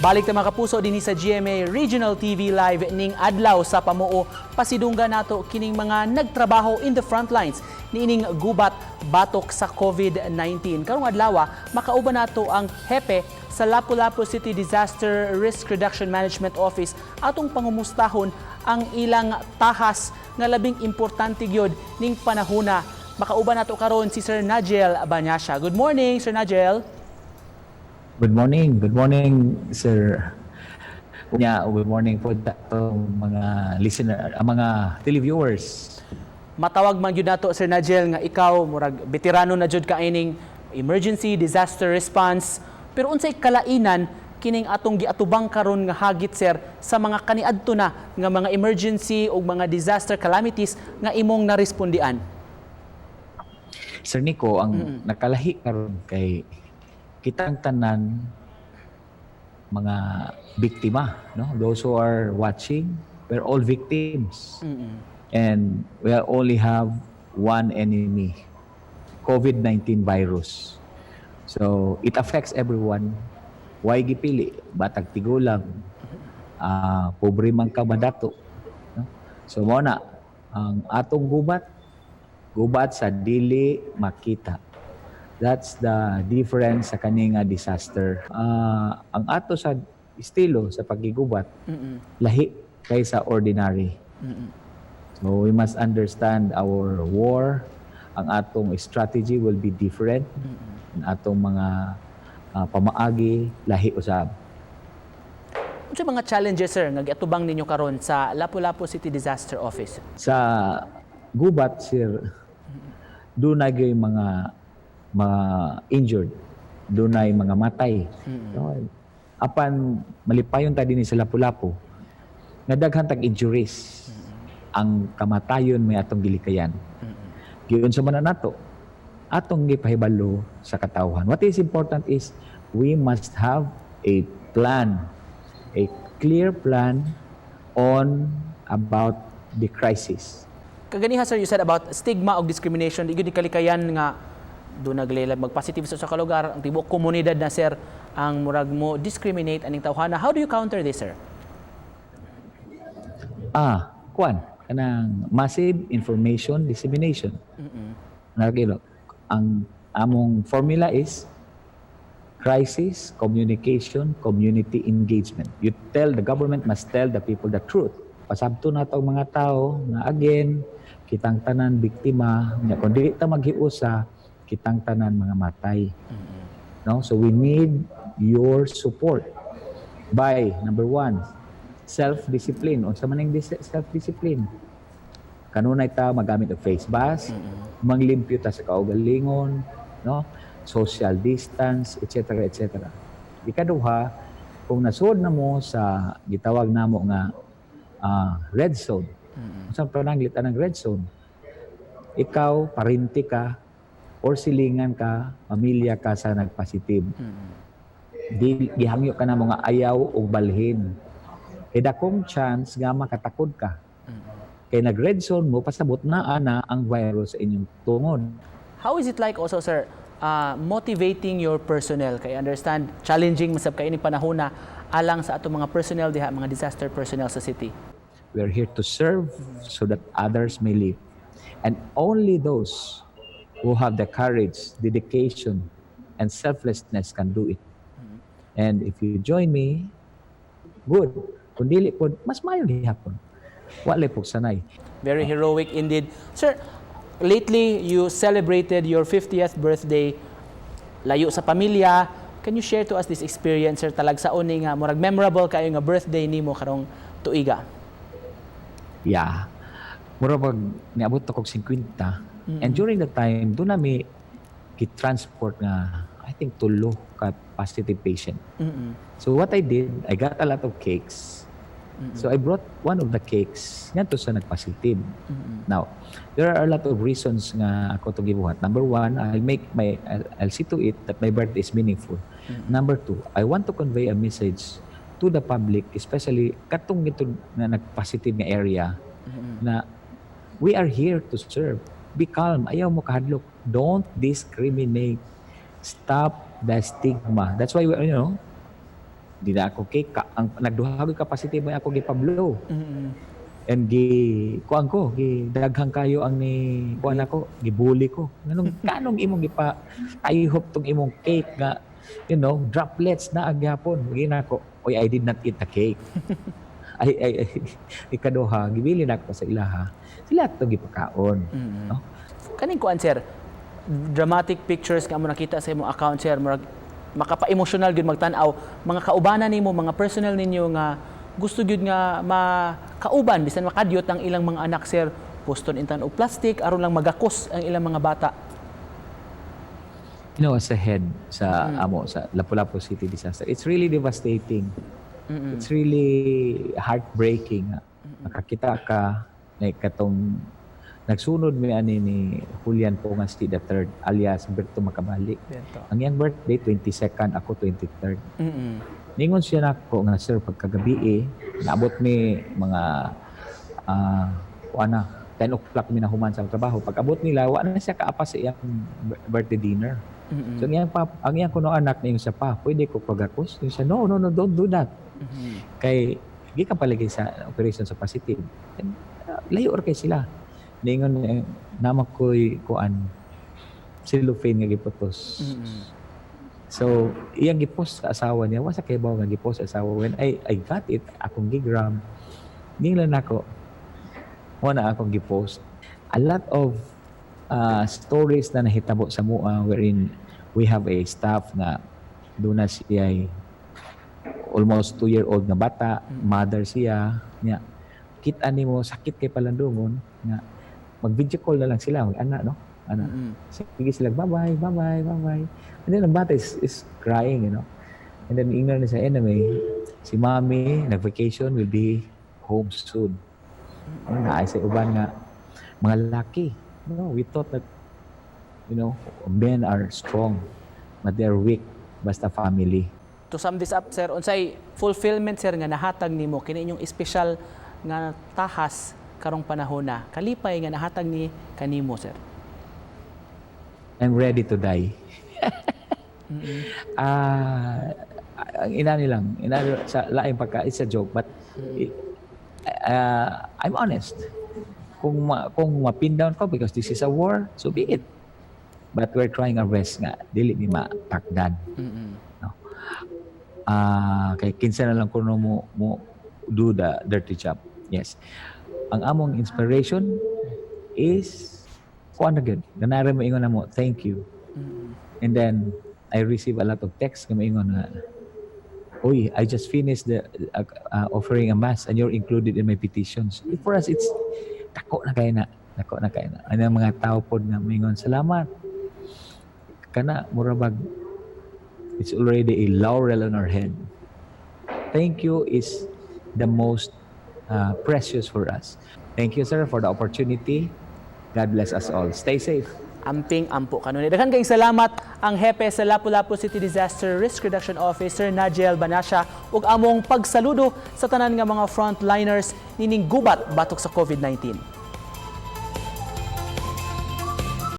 Balik ta, mga kapuso, dinhi sa GMA Regional TV Live ning adlaw sa pamuo. Pasidunggan nato kining mga nagtrabaho in the front lines niining gubat batok sa COVID-19. Karong adlaw, makauban nato ang hepe sa Lapu-Lapu City Disaster Risk Reduction Management Office atong pangumustahon ang ilang tahas nga labing importante gyud ning panahona. Makauban nato karon si Sir Nigel Banyasha. Good morning, Sir Nigel. Good morning. Good morning, sir. Nya, good morning po atong mga listener, ang mga televiewers. Matawag man gyud nato, Sir Nigel, nga ikaw murag veterano na jud ka ining emergency disaster response, pero unsay kalainan kining atong giatubang karon nga hagit, sir, sa mga kaniadto na nga mga emergency ug mga disaster calamities nga imong narespondian? Sir Nico, ang nakalahi karon kay kitang tanan mga biktima, no? Those who are watching, we're all victims. And we only have one enemy, COVID-19 virus. So, it affects everyone. Way gipili? Batag tigulang, pobre man ka, madato. No? So, mao na, ang atong gubat, gubat sa dili makita. That's the difference sa kani nga disaster. Ang ato sa estilo sa pagigubat, lahi kaysa ordinary. So we must understand our war, ang atong strategy will be different. Ang atong mga pamaagi lahi usab. Unsa mga challenges, sir, nga giatubang ninyo karon sa Lapu-Lapu City Disaster Office? Sa gubat, sir, dunay gyud mga injured, dunay mga matay. No? Apan malipayon ta dinhi sa Lapu-Lapu nga daghan tag injuries. Ang kamatayon may atong gilikayan. Giunsa man na nato? Atong gipahibalo sa katawhan. What is important is we must have a plan, a clear plan on about the crisis. Kaganiha, sir, you said about stigma og discrimination, di gyud ni kalikayan nga duna galila magpositive sa usa ka lugar, ang tibuok komunidad na, sir, ang murag mo discriminate aning tawhana. How do you counter this, sir? Kuan, kanang massive information dissemination. Nagilo. Ang among formula is crisis communication, community engagement. You tell the government must tell the people the truth. Pasabto na ang mga tao na again, kitang tanan biktima, nya kung dili ta maghiusa, kitang tanan mga matay. No? So we need your support by number one, self-discipline. Unsa man ning self-discipline? Kanunay ta magamit og face mask, manglimpyo ta sa kaugalingon, no? Social distance, etc. etc. Ikaduha, kung nasud na mo sa gitawag namo nga red zone. Unsa pananglit anang red zone? Ikaw, parinti ka, or silingan ka, pamilya ka sa nagpositive. Di gihangyo ka na mga ayaw og balhin. Kay dakong chance nga makatakod ka. Kay nag red zone mo, pasabot na ana ang virus sa inyong tungod. How is it like also, sir, motivating your personnel? Kay understand, challenging masab kay ini panahon na alang sa atong mga personnel diha, mga disaster personnel sa city. We are here to serve so that others may live. And only those who have the courage, dedication, and selflessness can do it. And if you join me, good. Kung dili po, mas maayo gihapon. Wala po sanay. Very heroic indeed. Sir, lately you celebrated your 50th birthday layo sa pamilya. Can you share to us this experience, sir? Talagsaon ni nga murag memorable kayo nga birthday nimo karong tuiga. Yeah. Mura pag niabot ako og 50. And during the time, duna mi gi-transport nga I think tulo ka positive patient. So what I did, I got a lot of cakes. So I brought one of the cakes ngadto sa nagpositive. Now, there are a lot of reasons nga ako to gibuhat. Number one, I'll see to it that my birthday is meaningful. Number two, I want to convey a message to the public, especially katong ito na nagpositive nga area, na we are here to serve. Be calm. Ayaw mo kahadlok. Don't discriminate. Stop the stigma. That's why, Di na ako cake ka, ang nagduha ko capacity mo ako gipablow. And gi kuan ko, gi daghang kayo ang ni kuan ako, gibully ko. Nganong kanong imong gipa I hope tong imong cake nga droplets na ang gyapon. Gina ko, "Oy, I did not eat the cake." Ay, ikaduha, gibili na ako sa ilaha. Sila to gipakaon. No? Kaning kuan, sir, dramatic pictures nga mo nakita sa imong account, sir, murag makapa-emotional gyud magtan-aw mga kaubanan nimo, mga personnel ninyo nga gusto gyud nga makauban bisan makadyot ang ilang mga anak, sir, poston intan og plastic aron lang magakos ang ilang mga bata. As a head sa amo sa Lapu-Lapu City disaster, it's really devastating. It's really heartbreaking. Makakita ka like katong nagsunod mi ani ni Julian Pongasti the third alias Berto Makabali. Berto. Ang iyang birthday 22nd, ako 23rd. Ningon siya nako nga, "Sir, pagkagabi eh, naabot mi mga kuan na 10 o'clock mi nahuman sa trabaho. Pag abot nila, wa na siya kaapas sa iyang birthday dinner." So ang iyang kuno anak niya siya pa, "Pwede ko pagakos?" Yung siya, "No, no, no, don't do that." Kay gikan palagi sa operation sa positive. And layo or kay sila. Ningon niya, "Nama ko'y kuan cellophane nga giputos." So, iyang gipost sa asawa niya, wa sa kay nga gipost sa asawa. When I got it, akong gigrab. Ninglan nako. Wa na akong gipost. A lot of stories na nahitabo sa mua wherein we have a staff nga duna siya almost 2-year-old nga bata, mother siya, niya. Kita nimo sakit kay palandungon nga mag-video call na lang sila, mag ana no. Ana. Sige sila, "Bye-bye, bye-bye, bye-bye." And then ang bata is crying. And then ingnan niya sa anyway, si mommy, nag-vacation, will be home soon. Ano na, ay sa uban nga, mga laki. No, we thought that men are strong, but they're weak, basta family. To sum this up, sir, unsay fulfillment, sir, nga nahatag nimo kini inyong espesyal nga tahas karong panahon na kalipay nga nahatag ni kanimo, sir? I'm ready to die. Ah, ang inani lang, inani sa laing pagka it's a joke, but I'm honest. Kung ma-pin down ko because this is a war, so be it. But we're trying our best nga dili mi matakdan. No. Ah, kay kinsa na lang kuno mo do the dirty job. Yes. Ang among inspiration is kuan na gyud. Ganara mo ingon na mo, "Thank you." And then I receive a lot of texts nga moingon nga, "Uy, I just finished the offering a mass and you're included in my petitions." For us, it's dako na kaayo na. Dako na kaayo na. Ano ang mga tao pod nga moingon, "Salamat." Kana, mura bag, it's already a laurel on our head. Thank you is the most precious for us. Thank you, sir, for the opportunity. God bless us all. Stay safe. Amping ampo kanunay. Daghan kayong salamat ang hepe sa Lapu-Lapu City Disaster Risk Reduction Officer Nigel Banasya ug among pagsaludo sa tanan nga mga frontliners nining gubat batok sa COVID-19.